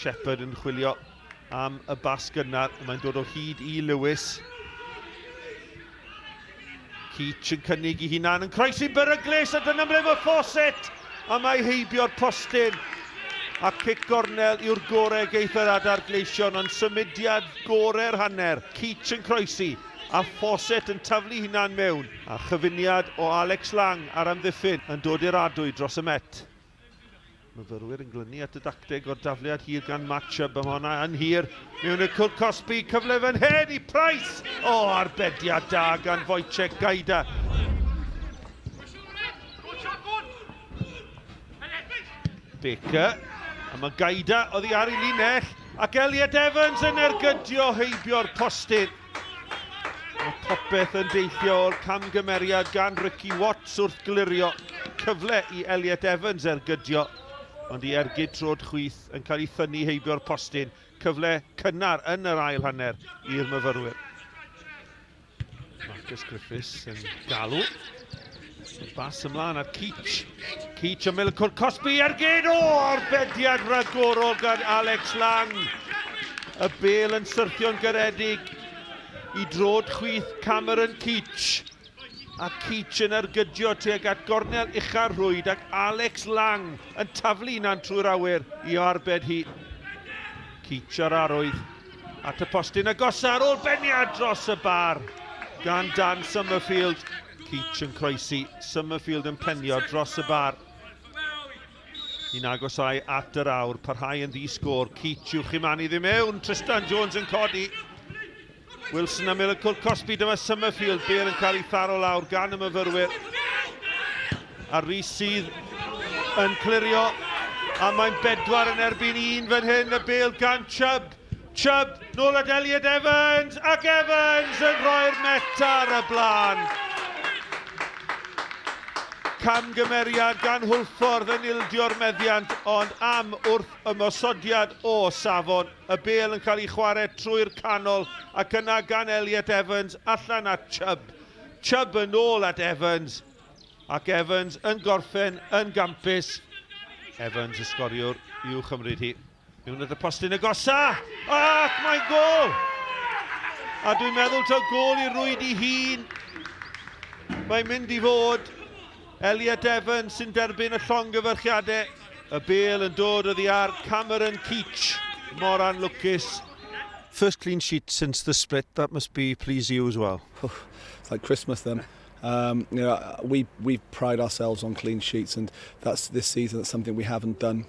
Shepherd yn chwilio am y bas gynnar. Mae'n dod o hyd i Lewis. Keach yn cynnig i hunan yn croesi'n beryglus a dyna ble mae Fawcett a mae heibio'r postyn a cic gornel yw'r gore geith yr adar gleision ond symudiad gore'r hanner. Keach yn croesi a Fawcett yn taflu hunan mewn a chyfuniad o Alex Lang a'r amddiffyn yn dod i'r adwy dros y met. Myfyrwyr yn glynu at y dacteg o'r dafliad hir gan Matt Chubb, a mae hwnna yn hir. Mewn y cwrt cosbi, cyfle fan hyn i Price! O, arbediad da gan Wojciech Gaida. Baker, a mae Gaida oddi ar ei linell, ac Elliot Evans yn ergydio heibio'r postyn. Mae popeth yn deillio o'r camgymeriad gan Ricky Watts wrth glirio. Cyfle i Elliot Evans ergydio, ond i ergyd trod chwith yn cael ei thynnu heibio'r postyn. Cyfle cynnar yn yr ail hanner i'r myfyrwyr. Marcus Griffiths yn galw. Bas ymlaen ar Keach. Keach yn Milcwr Cosby ergyd! O, arbediad rhagorol gan Alex Lang. Y bel yn syrthio'n garedig i drod chwith Cameron Keach. A Keach yn ergydio tuag at gornel ucha'r rhwyd ac Alex Lang yn taflu hunan trwy'r awyr i arbed hi. Keach ar arwydd at y postyn agosa ar ôl beniad dros y bar gan Dan Summerfield. Keach yn croesi, Summerfield yn penio dros y bar. Hi'n agosau at yr awr, parhau yn ddi-sgôr. Keach i'w chimanu ddim mewn, Tristan Jones yn codi. Wilson a Miracle Cosby, dyma Summerfield, bel yn cael ei tharo lawr gan y myfyrwyr. A Rhys sydd yn clirio, a mae'n bedwar yn erbyn un fan hyn, y bel gan Chubb. Chubb, nôl at Elliot Evans, ac Evans yn rhoi'r met ar y blaen. Camgymeriad gan Hwlffordd yn ildio'r meddiant, ond am wrth ymosodiad o safon. Y bêl yn cael ei chwarae trwy'r canol ac yna gan Elliot Evans allan at Chubb. Chubb yn ôl at Evans ac Evans yn gorffen yn gampus. Evans y sgoriwr i'w chymryd hi. Mewn at y postyn agosa, ac mae'n gol! A dwi'n meddwl taw gol i rwyd i hun. Mae'n mynd i fod Elliot Evans sy'n derbyn y llongyfarchiadau. Y bel yn dod oddi ar Cameron Keach. Mor anlwcus. First clean sheet since the split, that must be please you as well. It's like Christmas then. We pride ourselves on clean sheets, and that's this season, that's something we haven't done.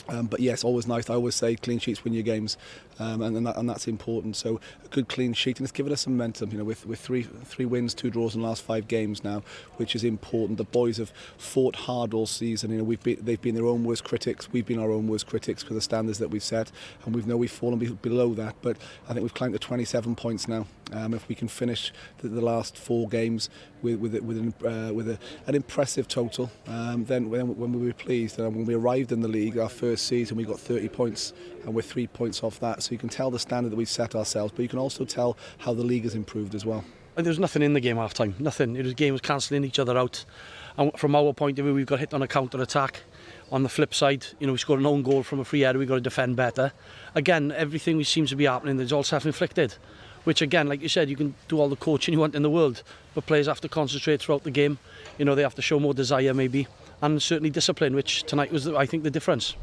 But yes, always nice. I always say clean sheets win your games, and that's important. So a good clean sheet, and it's given us some momentum. With three wins, 2 draws in the last 5 games now, which is important. The boys have fought hard all season. They've been their own worst critics. We've been our own worst critics for the standards that we've set, and we know we've fallen below that. But I think we've climbed to 27 points now. If we can finish the last 4 games with an impressive total, then when we'll be pleased. And when we arrived in the league, our first season, we got 30 points, and we're 3 points off that. So you can tell the standard that we've set ourselves, but you can also tell how the league has improved as well. And there was nothing in the game half time, nothing. It was game was cancelling each other out. And from our point of view, we've got hit on a counter attack. On the flip side, we scored an own goal from a free header, we've got to defend better. Again, everything which seems to be happening is all self-inflicted. Which again, like you said, you can do all the coaching you want in the world, but players have to concentrate throughout the game. They have to show more desire maybe, and certainly discipline, which tonight was, I think, the difference.